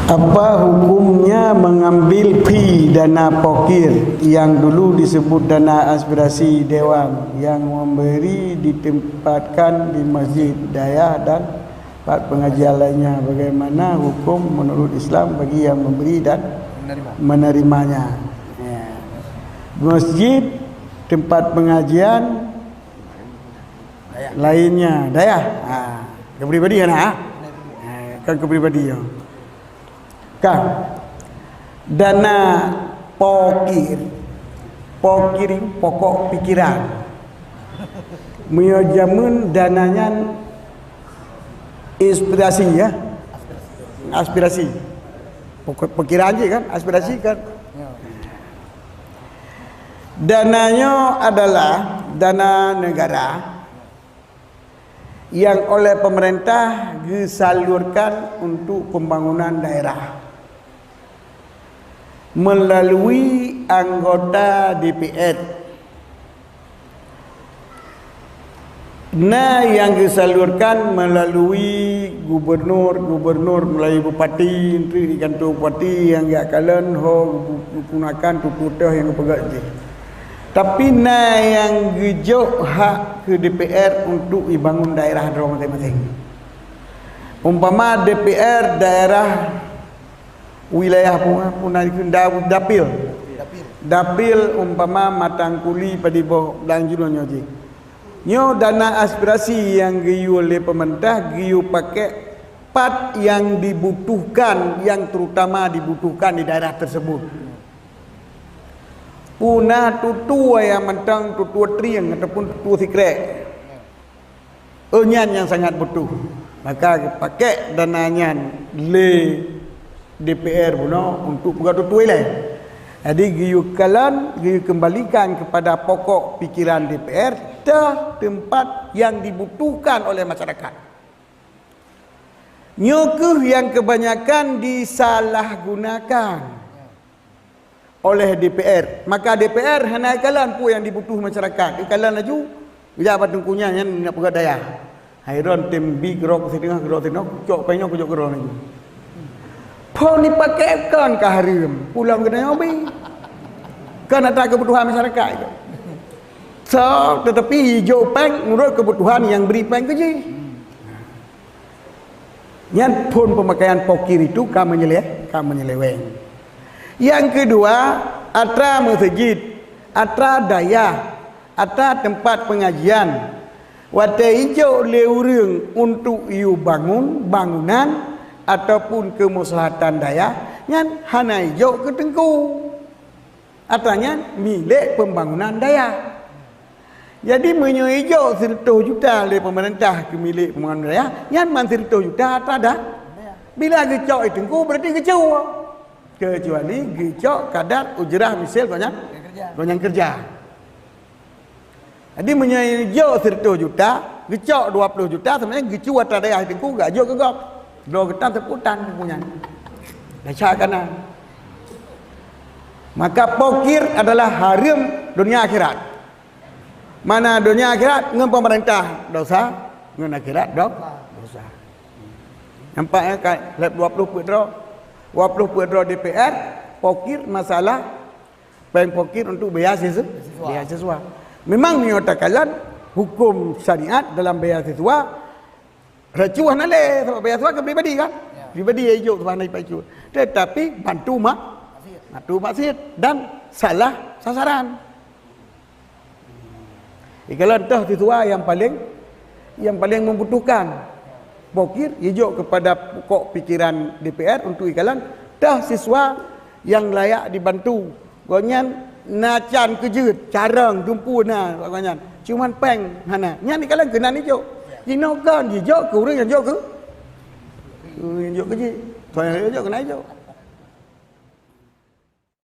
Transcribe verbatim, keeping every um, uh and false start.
Apa hukumnya mengambil fee dana pokir yang dulu disebut dana aspirasi dewan yang memberi ditempatkan di masjid, dayah dan tempat pengajian lainnya? Bagaimana hukum menurut Islam bagi yang memberi dan menerimanya? Ya. Masjid, tempat pengajian, lainnya, dayah. Ha, ke pribadi kan? Ha? Ha, kan ke pribadi ya. Kan? Dana pokir. Pokir itu pokok pikiran. Meunyoe jameun dana nyan inspirasi ya. Aspirasi. Pokok pikiran je kan, aspirasi kan. Dana nyoe adalah dana negara yang oleh pemerintah geusalurkan untuk pembangunan daerah melalui anggota D P R. Na nyang geusalurkan melalui gubernur, gubernur melalui bupati, entri di kantor bupati nyang jak kalon ho geugunakan tutoe nyang geupeugah jih. Tapi na nyang geujok hak keu D P R untuk ibangun daerah droe maséng-maséng. Umpama D P R daerah wilayah puna, puna dikheun da-, dapil. Dapil. Dapil umpama Matang Kuli, Padibôh dan jinoe nyoe jih. Nyoe dana aspirasi nyang geuyue lé pemerintah geuyue pakai pat nyang dibutuhkan, yang terutama dibutuhkan di daerah tersebut. Puna tutoe nyang mantong tutoe trieng ataupun tutoe sikrek. Oh, nyan nyang sangat butuh. Maka geupakek dana nyan lé D P R bunoe untuk peugah tutoe ilée. Jadi geuyue kalon, geuyue kembalikan kepada pokok pikiran D P R, teuh tempat yang dibutuhkan oleh masyarakat. Nyoe keuh yang kebanyakan disalahgunakan oleh D P R. Maka D P R hana ikalon peue nyang dibutuh masyarakat. Ikalon laju, jak bak teungku nyan, nyan nak peugah dayah. Hai ron tem bi keudroe keu sideungoh, keudroe sideungoh, cok péng nyoe, kujok keudroe laju. Phon dipakai kon ka hareuem, pulang keunoe bi. Kon atra keubutuhan masyarakat itu. So, tetapi ijok péng menurut keubutuhan nyang bri péng keu jih. Nyan phon pemakaian pokir itu ka menyele-, ka menyeleweng. Nyang keudua, atra meuseujid, atra dayah, atra teumpat peungajian. Watée ijok lé ureuëng untuk iyue bangun bangunan ataupun keumeuslahatan dayah, nyan hana ijok keu teungku. Atra nyan milék pembangunan dayah. Jadi, meunyoe ijok sireutoh juta lé pemerintah keu milék pembangunan dayah, nyan man sireutoh juta atra dah. Bila geucok i teungku, berarti geucue. Kecuali geucok kadar ujrah misil gobnyan, gobnyan kerja. Jadi, meunyoe ijok sireutoh juta, geucok dua puluh juta, sebenarnya geucue atra dayah i teungku, gak jok keu gob. Dua geutan seputan punyan. Dasar kanan. Maka pokir adalah hareuem dunia akhirat. Mana dunia akhirat ngon pemerintah dosa, ngon akhirat do-, dosa. Nampak ya, ka lhèe dua puluh peuet droe. Dua puluh peuet droe D P R, pokir masalah péng pokir untuk biaya siswa. Biaya siswa. Memang nyoe takalon hukum syariat dalam biaya siswa, racuh hana lé, sabab biaya siswa kan pribadi kan? Ya. Pribadi ijok tu hana ipacut. Tetapi bantu mak, bantu maksiat dan salah sasaran. Ikalon toh siswa yang paling, yang paling membutuhkan. Pokir ijok kepada pokok pikiran D P R untuk ikalon toh siswa yang layak dibantu. Gobnyan na can keu jeuet, carông, dumpeue na bak gobnyan. Cuman péng hana. Nyan ikalon keunan ijok. Jinoe kon jijok keu ureuëng nyang jok keu, ureuëng nyang jok keu jih. Soe nyang jok keunan ijok.